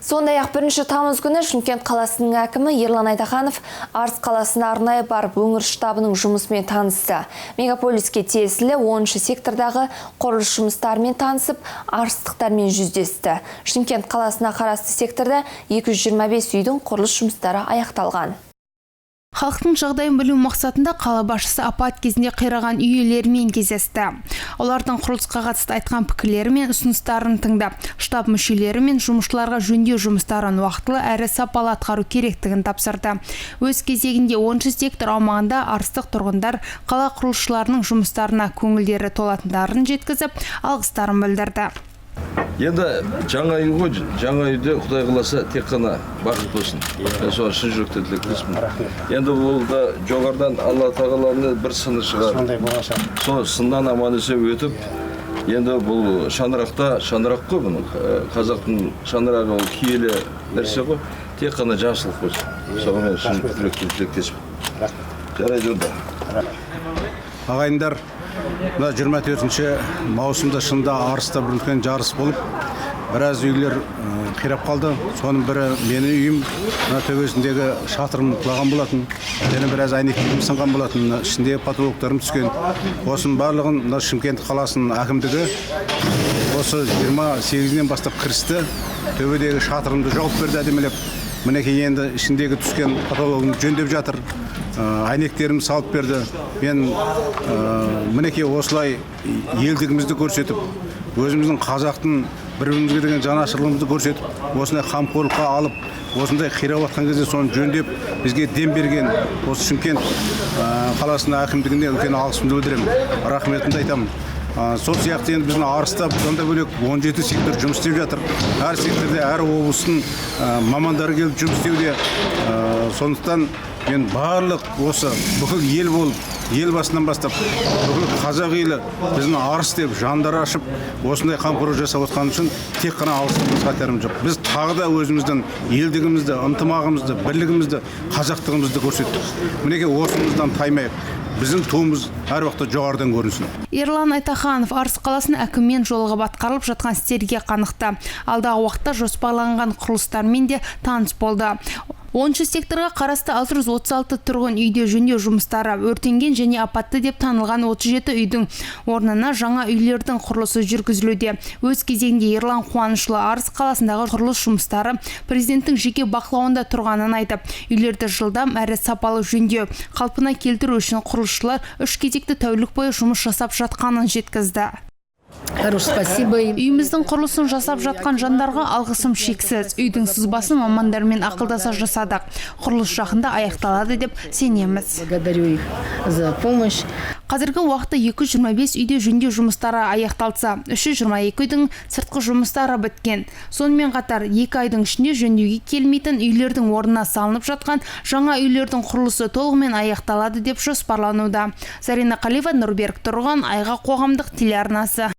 Сондай-ақ 1 тамыз күні Шымкент қаласының әкімі Ерлан Айтаханов Арыс қаласына арнайы барып, өңір штабының жұмысымен танысты. Мегаполиске тиесілі 10 сектордағы құрылыс жұмыстарымен танысып, арыстықтармен жүздесті. Шымкент қаласына қарасты секторда 225 үйдің құрылыс жұмыстары аяқталған. Халықтың жағдайын білу мақсатында қала басшысы апат кезінде қираған үй иелерімен кездесті. Олардың құрылысқа қатысты айтқан пікірлері мен ұсыныстарын тыңдап, штаб мүшелері мен жұмысшыларға жөндеу жұмыстарын уақытылы әрі сапалы атқару керектігін тапсырды. Өз кезегінде 10 сектор аумағында арыстық тұрғындар қала құрылысшыларының жұмыстарына көңілдері толатындарын жеткізіп, алғыстарын білдірді. Енді жаңа үй ғой, жаңа үйде, құдай қаласа, тек қана бақыт болсын. Мен соған шын жүректен тілектеспін. Енді бұл да жоғарыдан Алла тағаланың бір сыны шығар. Сондай болған. Сол сыннан аман есен өтіп, енді бұл шаңырақта, шаңырақ қой, бұның қазақтың шаңырағы, ол киелі нәрсе ғой, тек қана жақсылық болсын. Соған мен шын жүректен тілектеспін. Рахмет. Жарайды онда. Ағайындар, мына 24 маусымда шынында Арыста бір үлкен жарыс болып, біраз үйлер қирап қалды. Соның бірі менің үйім. Мына төбесіндегі шатырым құлаған болатын және біраз әйнектерім сынған болатын, мына ішіндегі потолоктарым түскен. Осының барлығын мына Шымкент қаласының әкімдігі осы 28-інен бастап кірісті. Төбедегі шатырымды жауып берді әдемілеп. Мінекей, енді ішіндегі түскен потологын жөндеп жатыр, әйнектерімді салып берді. Мен мінекей, осылай елдігімізді көрсетіп, өзіміздің қазақтың бір бірімізге деген жанашырлығымызды көрсетіп, осындай қамқорлыққа алып, осындай қирап жатқан кезде соны жөндеп, бізге дем берген осы Шымкент қаласының әкімдігіне үлкен алғысымды білдіремін, рахметімді айтамын. Сол сияқты енді біздің Арыста бұдан да бөлек 17 сектор жұмыс істеп жатыр. Әр секторде әр облыстың мамандары келіп жұмыс істеуде. Сондықтан мен барлық осы бүкіл ел болып, ел басынан бастап бүкіл қазақ елі біздің Арыс деп жандары ашып, осындай қамқорлық жасап отқаны үшін тек қана алғыстан басқа айтарым жоқ. Біз тағы да өзіміздің елдігімізді, ынтымағымызды, бірлігімізді, қазақтығымызды көрсеттік. Мінекей, осымыздан таймайық, біздің туымыз әр уақытта жоғарыдан көрінсін. Ерлан Айтаханов Арыс қаласының әкімімен жолығып, атқарылып жатқан істерге қанықты. Алдағы уақытта жоспарланған құрылыстармен де таныс болды. 10 секторға қарасты 636 тұрғын үйде жөндеу жұмыстары, өртенген және апатты деп танылған 37 үйдің орнына жаңа үйлердің құрылысы жүргізілуде. Өз кезегінде Ерлан Қуанышұлы Арыс қаласындағы құрылыс жұмыстары президенттің жеке бақылауында тұрғанын айтып, үйлерді жылдам әрі сапалы жөндеу, қалпына келтіру үшін құрылысшылар үш кезекті тәулік бойы жұмыс жасап жатқанын жеткізді. Хорош, спасибо им. Үйіміздің құрылысын жасап жатқан жандарға алғысым шексіз. Үйдің сызбасын мамандармен ақылдаса жасадық. Құрылыс жақында аяқталады деп сенеміз. Благодарю их за помощь. Қазіргі уақытта 225 үйде жөндеу жұмыстары аяқталса, 322 үйдің сыртқы жұмыстары біткен. Сонымен қатар 2 айдың ішінде жөндеуге келмейтін үйлердің орнына салынып жатқан жаңа үйлердің құрылысы толығымен аяқталады деп жоспарлануда. Зарина Қалиева, Нұрберік Тұрған, Айға қоғамдық телеарнасы.